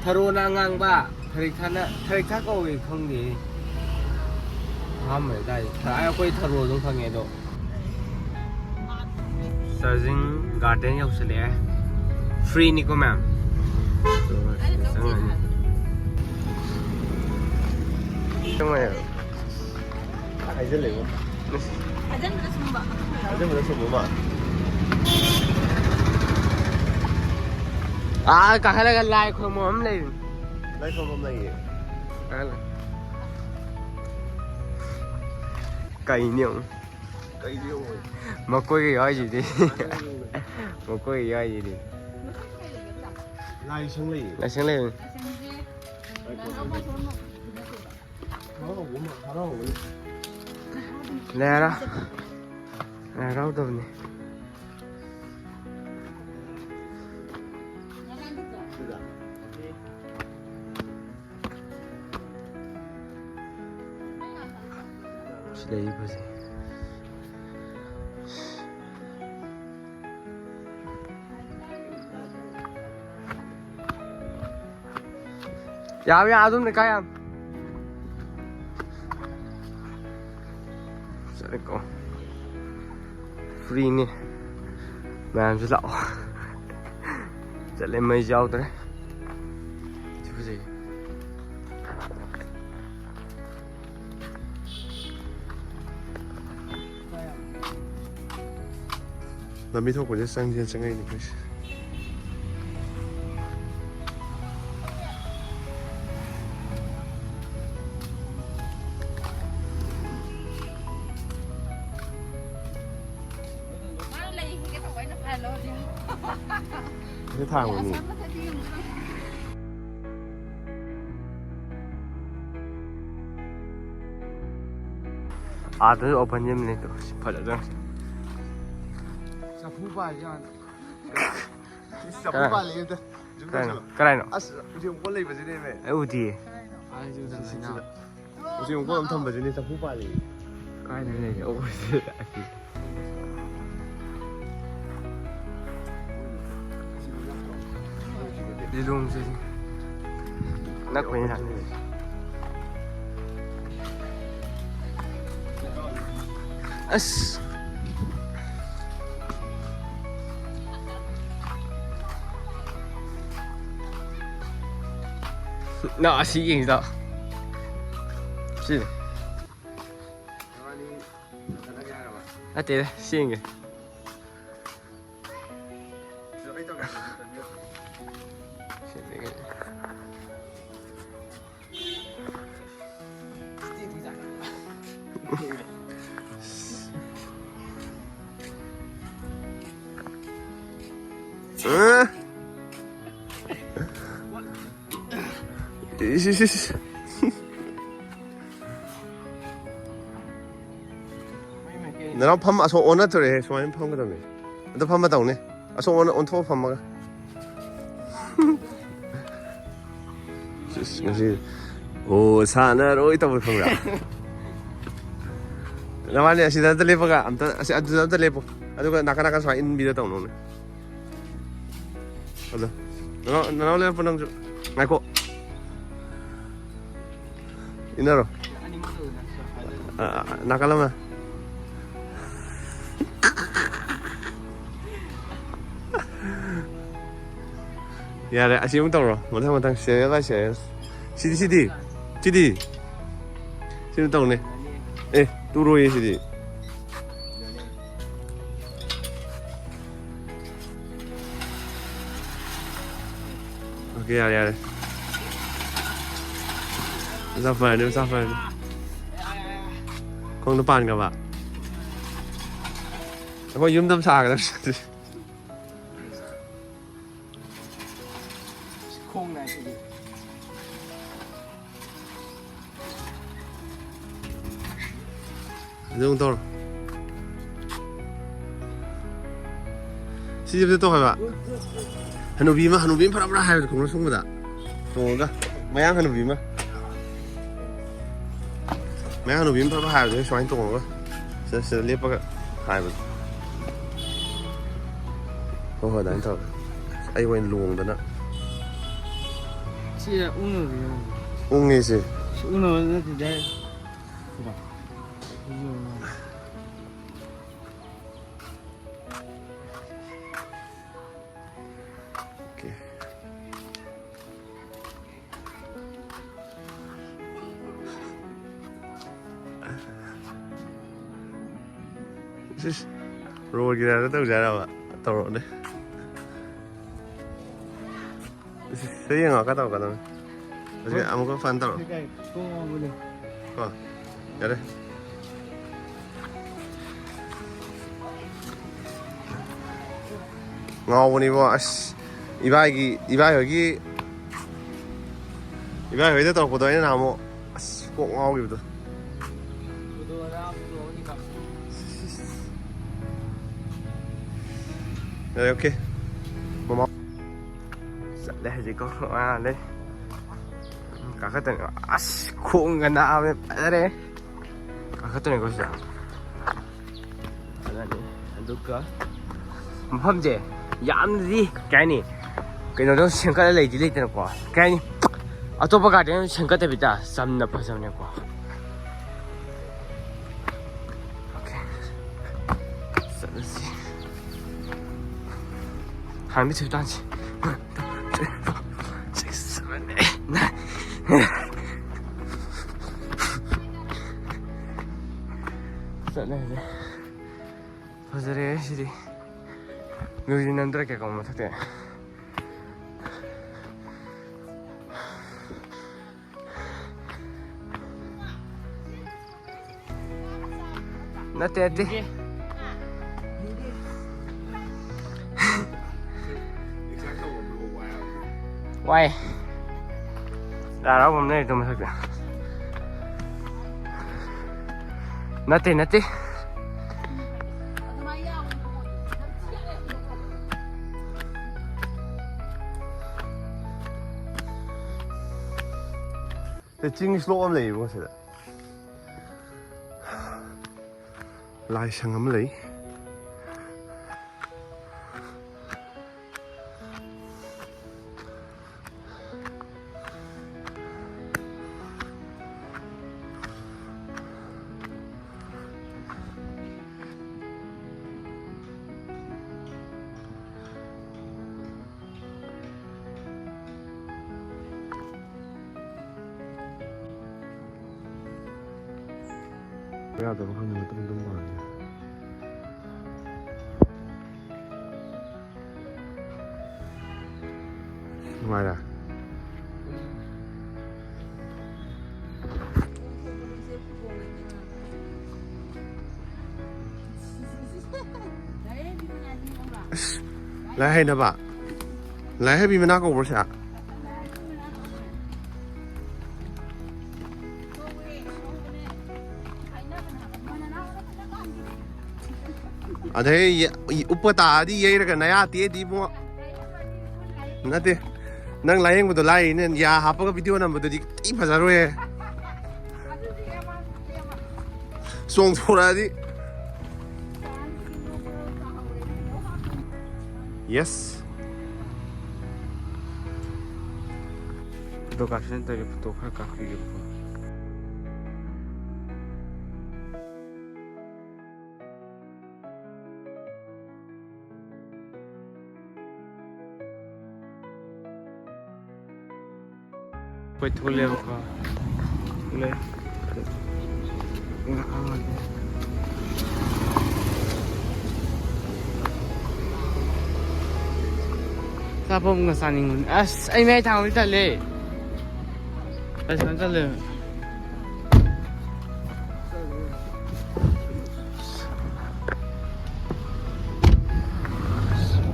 ꯊꯔꯣꯅ ꯑꯉꯥꯡꯕ꯫ ꯊꯔꯤꯛꯊꯥꯅ, ꯊꯔꯤꯛꯊꯥ ꯀꯧꯏ ꯈꯪꯗꯦ꯫ ꯑꯍꯥꯟꯕꯗ ꯇꯥꯏ꯫ ꯊ-, ꯑꯩꯈꯣꯏ ꯊꯔꯣ ꯑꯗꯨꯝ ꯈꯪꯉꯦ ꯑꯗꯣ꯫ Charging garden ꯌꯧꯁꯜꯂꯛꯑꯦ꯫ ꯐ꯭ꯔꯤꯅꯤꯀꯣ ꯃꯌꯥꯝ꯫ ꯆꯪꯉꯅꯤ꯫ ꯆꯪꯉꯅꯤ꯫ ꯍꯥꯏꯖꯜꯂꯦꯕꯣ꯫ ꯍꯥꯏꯖꯟꯕꯗ ꯁꯨꯝꯕ꯫ ꯍꯥꯏꯖꯟꯕꯗ ꯁꯨꯝꯕ ꯑꯃ꯫ ꯑꯥ, ꯀꯥꯈꯠꯂꯒ ꯂꯥꯏ ꯈꯨꯔꯨꯝꯕ ꯑꯃ ꯂꯩꯕꯅꯤ꯫ ꯂꯥꯏ ꯈꯨꯔꯨꯝꯕ ꯑꯃ ꯂꯩꯌꯦ꯫ ꯀꯥꯈꯠꯂ꯫ ꯀꯩꯅꯣ ꯌꯦꯡꯉꯨ꯫ ꯀꯩꯅꯣ ꯌꯦꯡꯉꯨ꯫ ꯃꯀꯣꯏꯒ ꯌꯥꯎꯔꯤꯁꯤꯗꯤ꯫ ꯃꯀꯣꯏꯒ ꯌꯥꯎꯔꯤꯁꯤꯗꯤ꯫ ꯂꯥꯏꯁꯪ ꯂꯩꯌꯦ꯫ ꯂꯥꯏꯁꯪ ꯂꯩꯕꯅꯤ꯫ ꯍꯔꯥꯎꯕ ꯑꯃ, ꯍꯔꯥꯎꯕꯅꯤ꯫ ꯂꯥꯏ ꯍꯔꯥꯎ-, ꯂꯥꯏ ꯍꯔꯥꯎꯗꯕꯅꯤ꯫ ꯁꯤꯗꯩ ꯐꯖꯩ꯫ ꯌꯥꯕ ꯌꯥ ꯑꯗꯨꯝꯅꯦ ꯀꯥ ꯌꯥꯝ꯫ ꯆꯠꯂꯦꯀꯣ꯫ ꯐ꯭ꯔꯤꯅꯤ꯫ ꯃꯌꯥꯝꯁꯨ ꯂꯥꯛꯑꯣ꯫ ꯆꯠꯂꯦ, ꯃꯩꯁꯨ ꯌꯥꯎꯗ꯭ꯔꯦ꯫ ꯁꯤ ꯐꯖꯩ꯫ ꯂꯝꯕꯤ ꯊꯣꯛꯄꯁꯦ ꯆꯪꯁꯦ ꯆꯪꯉꯛꯏꯅꯦ ꯑꯩꯈꯣꯏꯁꯦ꯫ ꯃꯥꯅ ꯂꯩ ꯍꯦꯛꯒꯦ ꯇꯧꯕ ꯑꯩꯅ ꯐꯥꯏꯜ ꯂꯧꯔꯗꯤ꯫ ꯁꯤ ꯊꯥꯡꯕꯅꯤ꯫ ꯑꯥꯗꯁꯨ open gym ꯂꯩ ꯇꯧꯔꯤꯁꯦ, ꯐꯖꯗ꯭ꯔꯣ? ꯆꯐꯨ ꯄꯥꯜꯂꯤ ꯌꯦꯡꯉꯣ꯫ ꯏꯁ, ꯆꯐꯨ ꯀꯅꯥ? ꯄꯥꯜꯂꯤ ꯑꯝꯇ꯫ ꯖꯨꯝ ꯀꯅꯥꯅꯣ? ꯇꯧꯁꯤꯜꯂꯣ꯫ ꯀꯅꯥꯅꯣ? ꯑꯁ, ꯎꯆꯦꯛ ꯃꯀꯣꯟ ꯂꯩꯕꯁꯤꯅꯦꯃꯦ꯫ ꯑꯩ ꯎꯗꯤꯌꯦ꯫ ꯁꯤ, ꯁꯤ, ꯁꯤꯗ꯫ ꯎꯆꯦꯛ ꯃꯀꯣꯟ ꯑꯃ ꯊꯝꯕꯁꯤꯅꯦ ꯆꯐꯨ ꯄꯥꯜꯂꯤ꯫ ꯀꯥꯏꯗ ꯂꯩꯒꯦ? ꯑꯣ, ꯁꯤ ꯑꯁꯤ꯫ ꯂꯤꯂꯣꯡꯁꯦ ꯑꯅꯛꯄꯅꯤꯅ꯫ ꯑꯁ꯫ ꯅꯪ ꯑꯁꯤ ꯌꯦꯡꯁꯤꯗ꯫ ꯁꯤ꯫ ꯅꯠꯇꯦꯗ, ꯁꯤ ꯌꯦꯡꯒꯦ꯫ ꯑ? ꯏꯁ, ꯏꯁ, ꯏꯁ꯫ ꯅꯅꯥꯎ ꯐꯝ ꯑꯁꯣꯛ ꯑꯣꯟꯅ ꯊꯣꯔꯛꯑꯦ, ꯁꯨꯃꯥꯏꯅ ꯐꯝꯒꯗꯕꯅꯤ꯫ ꯑꯗꯨ ꯐꯝꯃ ꯇꯧꯅꯤ꯫ ꯑꯁꯣꯛ ꯑꯣꯟꯅ ꯑꯣꯟꯊꯣꯛꯑ ꯐꯝꯃꯒ꯫ ꯁꯤꯁ, ꯉꯁꯤ ꯑꯣ ꯁꯥꯟꯅꯔꯣꯏ ꯇꯧꯕ ꯈꯪꯕ꯭ꯔꯥ? ꯅꯕꯥꯅꯤ ꯑꯁꯤꯗ ꯑꯝꯇ ꯂꯦꯞꯄꯒ ꯑꯝꯇ ꯑꯁꯤ ꯑꯗꯨꯗ ꯑꯝꯇ ꯂꯦꯞꯄꯣ꯫ ꯑꯗꯨꯒ ꯅꯥꯀꯟ ꯅꯥꯀꯟ ꯁꯨꯃꯥꯏꯅ ꯏꯟꯕꯤꯗ ꯇꯧꯅꯧꯅꯦ꯫ ꯑꯗꯣ ꯅꯅꯥꯎ, ꯅꯅꯥꯎ ꯂꯦꯞꯄꯣ ꯅꯪꯁꯨ꯫ ꯉꯥꯏꯈꯣ꯫ ꯏꯟꯅꯔꯣ꯫ ꯑ, ꯑ, ꯅꯥꯀꯜ ꯑꯃ꯫ ꯌꯥꯔꯦ, ꯑꯁꯤ ꯑꯃꯨꯛ ꯇꯧꯔꯣ꯫ ꯃꯊꯪ, ꯃꯊꯪ, serial by serial꯫ ꯁꯤꯗꯤ, ꯁꯤꯗꯤ, ꯁꯤꯗꯤ꯫ ꯁꯤꯗꯤ ꯇꯧꯅꯦ꯫ ꯑꯦ, ꯇꯨꯔꯣꯏꯌꯦ ꯁꯤꯗꯤ꯫ ꯑꯣꯀꯦ, ꯌꯥꯔꯦ, ꯌꯥꯔꯦ꯫ ꯃꯁꯥ ꯐꯔꯅꯤ, ꯃꯁꯥ ꯐꯔꯅꯤ꯫ ꯈꯣꯡꯗ ꯄꯥꯟꯈ꯭ꯔꯕ? ꯑꯩꯈꯣꯏ ꯌꯨꯝꯗ ꯑꯃ ꯁꯥꯒꯗꯕ꯫ ꯈꯣꯡ ꯅꯥꯏ ꯁꯤꯗꯤ꯫ ꯑꯗꯨ ꯑꯃꯨꯛ ꯇꯧꯔꯣ꯫ ꯁꯤꯁꯦ ꯑꯝꯇ ꯇꯧ ꯍꯥꯏꯕ꯫ ꯍꯅꯨꯕꯤ ꯑꯃ, ꯍꯅꯨꯕꯤ ꯑꯃ ꯐꯔꯥ ꯐꯔꯥ ꯍꯥꯏꯕꯗꯣ ꯈꯪꯕ꯭ꯔꯥ? ꯁꯨꯝꯕꯗ ꯇꯣꯡꯉꯒ, ꯃꯌꯥꯡ ꯍꯅꯨꯕꯤ ꯑꯃ, ꯃꯌꯥꯡ ꯍꯅꯨꯕꯤ ꯑꯃ ꯐꯔꯥ ꯐꯔꯥ ꯍꯥꯏꯕꯗꯣ ꯁꯨꯃꯥꯏꯅ ꯇꯣꯡꯉꯒ ꯁꯤꯗ, ꯁꯤꯗ ꯂꯦꯞꯄꯒ ꯍꯥꯏꯕꯗꯣ꯫ ꯍꯣꯏ ꯍꯣꯏ, ꯑꯗꯨꯃꯥꯏꯅ ꯇꯧꯔꯒ ꯑꯩ ꯑꯣꯏꯅ ꯂꯣꯡꯗꯅ꯫ ꯁꯤ ꯎꯪꯉꯕ ꯌꯦꯡꯉꯣ꯫ ꯎꯪꯉꯦ ꯁꯤ꯫ ꯁꯤ ꯎꯪꯉꯕ ꯅꯠꯇꯦ, direct ꯁꯤꯗ꯫ ꯁꯤꯗ ꯎꯪꯉꯕ꯫ Okay. ꯁꯤꯁ, ꯔꯣꯜꯒꯤ ꯇꯥꯏꯞꯇ ꯇꯧꯖꯦ ꯍꯥꯏꯔꯕ? ꯇꯧꯔꯛꯑꯣꯅꯦ꯫ ꯁꯤ, ꯁꯤ ꯌꯦꯡꯉꯣ, ꯀ ꯇꯧꯔꯛꯀꯗꯕꯅꯤ꯫ ꯍꯧꯖꯤꯛ ꯑꯃꯨꯛꯀ ꯐꯟ ꯇꯧꯔꯣ꯫ ꯁꯤ ꯀꯥꯏ? ꯀꯣꯛ ꯉꯥꯎꯕꯅꯦ꯫ ꯀꯣ, ꯌꯥꯔꯦ꯫ ꯉꯥꯎꯕꯅꯤꯕꯣ, ꯑꯁ, ꯏꯕꯥꯏꯒꯤ, ꯏꯕꯥꯏ ꯍꯣꯏꯒꯤ, ꯏꯕꯥꯏ ꯍꯣꯏꯗ ꯇꯧꯔꯛꯄꯗꯣ ꯑꯩꯅ ꯅꯍꯥꯟꯃꯨꯛ, ꯑꯁ, ꯀꯣꯛ ꯉꯥꯎꯈꯤꯕꯗꯣ꯫ ꯌꯥꯔꯦ, okay꯫ ꯃꯃꯥ ꯆꯠꯂꯦ ꯍꯧꯖꯤꯛꯀꯣ, ꯑꯥ, ꯂꯩ꯫ ꯀꯥꯈꯠꯇꯅ, ꯑꯁ, ꯈꯣꯡꯒ ꯅꯥꯕꯅ ꯐꯖꯔꯦ꯫ ꯀꯥꯈꯠꯇꯅꯀꯣ ꯁꯤꯗ꯫ ꯑꯗꯨꯅꯤ꯫ ꯑꯗꯨꯒ ꯃꯐꯝꯁꯦ ꯌꯥꯝꯅꯗꯤ, ꯀꯩ ꯍꯥꯏꯅꯤ, ꯀꯩꯅꯣꯗ ꯁꯦꯝꯒꯠꯂ ꯂꯩꯗꯤ ꯂꯩꯇꯅꯀꯣ, ꯀꯩ ꯍꯥꯏꯅꯤ, ꯑꯇꯣꯞꯄ garden ꯁꯦꯝꯒꯠꯇꯕꯤꯗ ꯆꯝꯅ ꯐꯖꯕꯅꯦꯀꯣ꯫ Okay꯫ ꯆꯠꯂꯁꯤ꯫ ꯍꯥꯟꯅꯗꯤ ꯊꯤꯕ ꯇꯥꯟꯁꯤ꯫ One, two, three, four, five, six, seven, eight, nine꯫ ꯆꯠꯂꯦ ꯍꯧꯖꯤꯛ꯫ ꯐꯖꯔꯦ ꯁꯤꯗꯤ꯫ ꯅꯣꯏꯗꯤ ꯅꯝꯗ꯭ꯔ ꯀꯌꯥ ꯀꯧꯕ ꯃꯊꯛꯇ꯫ ꯅꯠꯇꯦ, ꯅꯠꯇꯦ꯫ ꯋꯥꯏ꯫ ꯂꯥꯏ ꯍꯔꯥꯎꯕ ꯑꯃ ꯂꯩꯔꯦ ꯑꯗꯨ ꯃꯊꯛꯇ꯫ ꯅꯠꯇꯦ, ꯅꯠꯇꯦ꯫ ꯆꯤꯡ ꯁ꯭ꯂꯣꯞ ꯑꯃ ꯂꯩꯌꯦꯕꯀꯣ ꯁꯤꯗ꯫ ꯂꯥꯏꯁꯪ ꯑꯃ ꯂꯩ꯫ ꯌꯥꯗꯕ ꯈꯪꯗꯦ, ꯃꯇꯨꯝ ꯃꯇꯨꯝ ꯃꯥꯜꯂꯦ꯫ ꯅꯨꯡꯉꯥꯏꯔꯦ꯫ ꯑꯁ, ꯂꯥꯏ ꯍꯩꯅꯕ? ꯂꯥꯏ ꯍꯩꯕꯤ ꯃꯅꯥ ꯀꯧꯕ꯭ꯔꯣ ꯁꯤꯗ? ꯑꯗꯩ ꯌꯦ-, ꯎꯞꯄ ꯇꯥꯔꯗꯤ ꯌꯩꯔꯒ ꯅꯌꯥ ꯇꯦꯛꯑꯗꯤ ꯏꯕꯨꯡꯉꯣ꯫ ꯅꯠꯇꯦ, ꯅꯪ ꯂꯥꯏꯌꯦꯡꯕꯗꯣ ꯂꯥꯏꯔꯤꯅꯦ, ꯌꯥ ꯍꯥꯞꯄꯒ ꯚꯤꯗꯤꯑꯣ ꯅꯝꯕꯗꯨꯗꯤ ꯊꯤ ꯐꯖꯔꯣꯏꯍꯦ꯫ ꯆꯣꯡꯊꯣꯔꯛꯑꯗꯤ꯫ Yes. ꯐꯣꯇꯣ ꯀꯥꯞꯁꯤ ꯅꯠꯇ꯭ꯔꯒ ꯐꯣꯇꯣ ꯈꯔ ꯀꯥꯞꯄꯤꯒꯦꯕꯀꯣ꯫ ꯑꯩꯈꯣꯏ ꯊꯣꯛꯂꯦꯕꯀꯣ꯫ ꯊꯣꯛꯂꯦ꯫ ꯑꯆꯥꯄꯣꯠ ꯑꯃꯒ ꯆꯥꯅꯤꯡꯕꯅꯤ꯫ ꯑꯁ, ꯑꯩ ꯃꯌꯥꯏ ꯊꯥꯡꯕꯗꯤ ꯇꯜꯂꯦ꯫ ꯑꯁ, ꯅꯪ ꯆꯠꯂꯦ꯫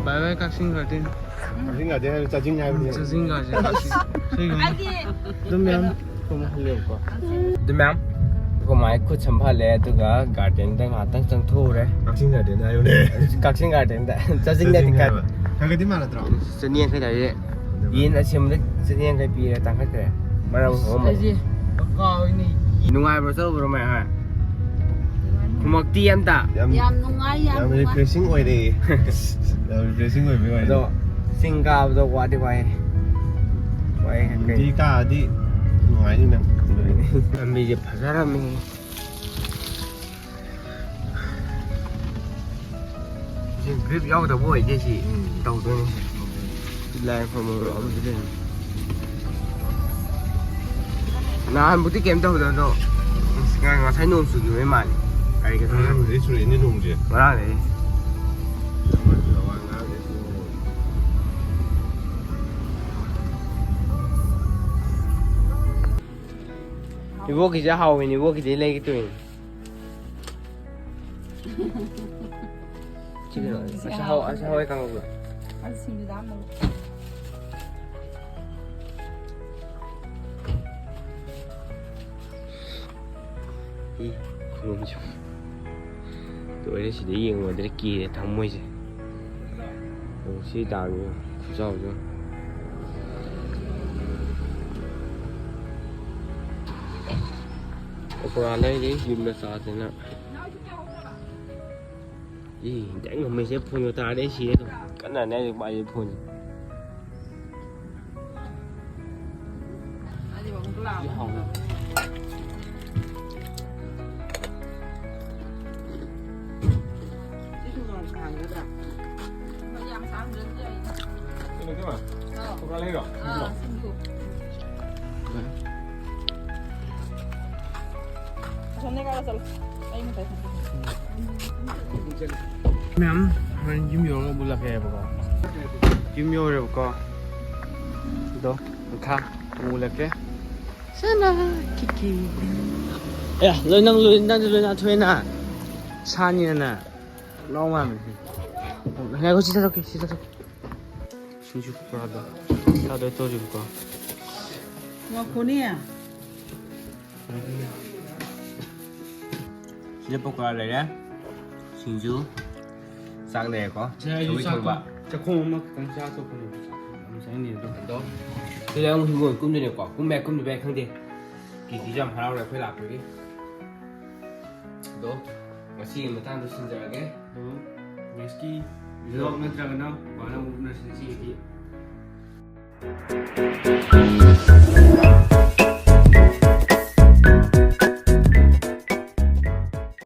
Bye bye ꯀꯛꯆꯤꯡ garden꯫ ꯀꯛꯆꯤꯡ garden ꯍꯥꯏꯕ ꯆꯥꯖꯤꯡ ꯍꯥꯏꯕꯅꯤ꯫ ꯆꯥꯖꯤꯡ garden, ꯀꯛꯆꯤꯡ꯫ ꯁꯤ ꯌꯦꯡꯉꯨ꯫ ꯑꯗꯨ ꯃꯌꯥꯝ ꯀꯃꯥꯏꯅ ꯍꯜꯂꯦꯕꯀꯣ꯫ ꯑꯗꯨ ꯃꯌꯥꯝ ꯑꯩꯈꯣꯏ ꯃꯥꯏ ꯈꯨꯠ ꯁꯝꯐꯜꯂꯦ, ꯑꯗꯨꯒ gardenꯗ ꯉꯥꯏꯍꯥꯛꯇꯪ ꯆꯪꯊꯣꯛꯎꯔꯦ꯫ ꯀꯛꯆꯤꯡ garden ꯍꯥꯏꯕꯅꯦ꯫ ꯀꯛꯆꯤꯡ gardenꯗ꯫ ꯆꯥꯖꯤꯡ ꯅꯠꯇꯦ꯫ ꯆꯥꯖꯤꯡ ꯍꯥꯏꯕ꯫ ꯈꯔ ꯈꯗꯤ ꯃꯥꯟꯅꯗ꯭ꯔꯣ? ꯆꯅꯤ ꯌꯥꯡꯈꯩ ꯇꯥꯏꯌꯦ꯫ ꯑꯗꯨꯒ ꯌꯦꯟ ꯑꯁꯦꯝꯕꯗ ꯆꯅꯤ ꯌꯥꯡꯈꯩ ꯄꯤꯔꯦ, ꯇꯥꯡꯈꯠꯈ꯭ꯔꯦ꯫ ꯃꯔꯝ ꯈꯪꯉꯝꯃꯣꯏ꯫ ꯑꯩꯁꯦ ꯀꯥꯎꯏꯅꯦ꯫ ꯅꯨꯡꯉꯥꯏꯕ꯭ꯔꯣ ꯆꯠꯂꯨꯕ꯭ꯔꯣ ꯃꯌꯥꯝ? ꯈꯨꯃꯛꯇꯤ ꯑꯝꯇ꯫ ꯌꯥꯝ, ꯌꯥꯝ ꯅꯨꯡꯉꯥꯏ, ꯌꯥꯝ ꯌꯥꯝ ꯅꯨꯡꯉꯥꯏ꯫ Refreshing ꯑꯣꯏꯔꯦ꯫ ꯌꯥꯝ refreshing ꯑꯣꯏꯕꯩ ꯋꯥꯔꯤꯅꯤ꯫ ꯑꯗꯣ ꯆꯤꯡ ꯀꯥꯕꯗꯣ ꯋꯥꯗꯤ ꯋꯥꯏ꯫ ꯋꯥꯏ ꯀꯩ? ꯅꯨꯄꯤ ꯀꯥꯔꯗꯤ ꯅꯨꯡꯉꯥꯏꯅꯤ ꯅꯪ꯫ ꯂꯝꯕꯤꯁꯦ ꯐꯖꯔꯝꯃꯤ꯫ ꯁꯤ grip ꯌꯥꯎꯗꯕ ꯑꯣꯏꯗꯦ ꯁꯤ꯫ ꯎꯝ꯫ ꯇꯧꯗꯣꯏꯅꯤ ꯁꯤ꯫ ꯂꯥꯏ ꯈꯨꯔꯨꯝꯕ ꯑꯃꯁꯨ ꯂꯩꯔꯝꯃꯤ꯫ ꯅꯍꯥꯟꯕꯨꯗꯤ ꯀꯩꯝ ꯇꯧꯗꯕ ꯑꯗꯣ, ꯉ-, ꯉꯁꯥꯏ ꯅꯣꯡ ꯆꯨꯈꯤꯕꯩ ꯃꯥꯜꯂꯦ꯫ ꯀꯔꯤꯒꯤꯅꯣ ꯈꯪꯗꯦ꯫ ꯉꯔꯥꯡꯗꯩ ꯆꯨꯔꯛꯏꯅꯦ ꯅꯣꯡꯁꯦ꯫ ꯉꯔꯥꯡꯗꯩ꯫ ꯏꯕꯣꯛꯀꯤꯁꯦ ꯍꯥꯎꯋꯤꯅꯦ, ꯏꯕꯣꯛꯀꯤꯗꯤ ꯂꯩꯒꯦ ꯇꯧꯔꯤꯅꯦ꯫ ꯁꯤꯒꯤꯔꯣ? ꯁꯤ ꯑꯁꯤ ꯍꯥꯎ-, ꯑꯁꯤ ꯍꯥꯎꯋꯦ ꯀꯥꯡꯍꯧꯒ꯫ ꯑꯗꯨ ꯁꯤꯡꯖꯨꯗ ꯍꯥꯞꯅꯕ꯫ ꯏ, ꯈꯨꯔꯨꯝꯁꯨ꯫ ꯂꯣꯏꯔꯦ, ꯁꯤꯗ ꯌꯦꯡꯉꯨꯗ꯭ꯔꯦ, ꯀꯤꯔꯦ ꯊꯃꯣꯏꯁꯦ꯫ ꯑꯣ, ꯁꯤ ꯇꯥꯡꯉꯤ ꯈꯨꯆꯥꯎꯁꯦ꯫ ꯄꯀꯣꯔꯥ ꯂꯩꯔꯤ, ꯌꯨꯝꯗ ꯆꯥꯁꯦꯅ꯫ ꯏ, ꯗꯥꯏꯔꯦꯛ ꯉꯝꯃꯩꯁꯦ ꯐꯣꯟꯒ ꯇꯥꯔꯗꯤ ꯑꯩ ꯁꯤꯔꯦ ꯑꯗꯨꯝ꯫ ꯀꯟꯅꯅꯦ ꯍꯧꯖꯤꯛ ꯄꯥꯏꯔꯤ ꯐꯣꯟꯁꯦ꯫ ꯁꯤ ꯍꯥꯎꯅꯤ꯫ ꯀꯩꯅꯣ ꯇꯧꯕ? ꯄꯀꯣꯔꯥ ꯂꯩꯔꯣ? ꯑꯥ, ꯁꯤꯡꯖꯨ꯫ ꯁꯣꯝꯗ ꯀꯥꯔꯣ, ꯆꯠꯂꯣ꯫ ꯑꯩ ꯃꯇꯥꯏ ꯊꯝꯒꯦ꯫ ꯃꯌꯥꯝ ꯍꯣꯔꯦꯟ ꯌꯨꯝ ꯌꯧꯔꯒ ꯎꯠꯂꯛꯀꯦ ꯍꯥꯏꯕꯀꯣ꯫ ꯌꯨꯝ ꯌꯧꯔꯦꯕꯀꯣ꯫ ꯑꯗꯣ ꯃꯈꯥ ꯑꯃꯨꯛ ꯎꯠꯂꯛꯀꯦ꯫ ꯁꯅꯥ ꯀꯤꯀꯤ꯫ ꯑꯦ, ꯂꯣꯏ ꯅꯪ ꯂꯣꯏ, ꯅꯪꯁꯨ ꯂꯣꯏ ꯅꯥꯟꯊꯣꯛꯑꯦꯅ꯫ ꯁꯥꯅꯤꯅꯅꯦ꯫ ꯂꯥꯎ ꯃꯥꯟꯕꯅꯦ꯫ ꯉꯥꯏꯈꯣ, ꯁꯤ ꯆꯠꯊꯣꯛꯀꯦ, ꯁꯤ ꯆꯠꯊꯣꯛꯀꯦ꯫ ꯁꯤꯡꯖꯨ ꯄꯀꯣꯔꯥꯗꯣ ꯆꯥꯗꯣꯏ ꯇꯧꯔꯤꯕꯀꯣ꯫ ꯉꯥꯏꯈꯣꯅꯦ꯫ ꯁꯤꯗ ꯄꯀꯣꯔꯥ ꯂꯩꯔꯦ, ꯁꯤꯡꯖꯨ, ꯆꯥꯛ ꯂꯩꯔꯦꯀꯣ꯫ ꯁꯤ ꯑꯩꯁꯨ ꯁꯧꯒ꯭ꯔꯤ ꯆꯥꯛ ꯊꯣꯡꯕ꯫ ꯆꯥꯛꯈꯣꯝ ꯑꯃꯈꯛꯇꯪ ꯆꯥ ꯇꯣꯛꯄꯅꯦ꯫ ꯆꯪꯅꯤ ꯑꯗꯣ꯫ ꯑꯗꯣ ꯁꯤꯗ ꯑꯃꯨꯛ ꯍꯤꯡꯒꯣꯜ ꯀꯨꯝꯗꯣꯏꯅꯦꯀꯣ꯫ ꯀꯨꯝꯃꯦ ꯀꯨꯝꯗꯕ ꯌꯥꯏ ꯈꯪꯗꯦ꯫ ꯀꯤꯇꯤꯁꯨ ꯌꯥꯝ ꯍꯔꯥꯎꯔꯦ ꯑꯩꯈꯣꯏ ꯂꯥꯛꯄꯒꯤ꯫ ꯑꯗꯣ ꯉꯁꯤꯒꯤ ꯃꯇꯥꯡꯗ ꯁꯤꯟꯖꯔꯒꯦ꯫ ꯑꯗꯣ next ꯀꯤ vlog ꯅꯠꯇ꯭ꯔꯒꯅ ꯕꯥꯅ ꯑꯃꯨꯛ ꯎꯅꯁꯤ ꯉꯁꯤꯒꯤꯗꯤ꯫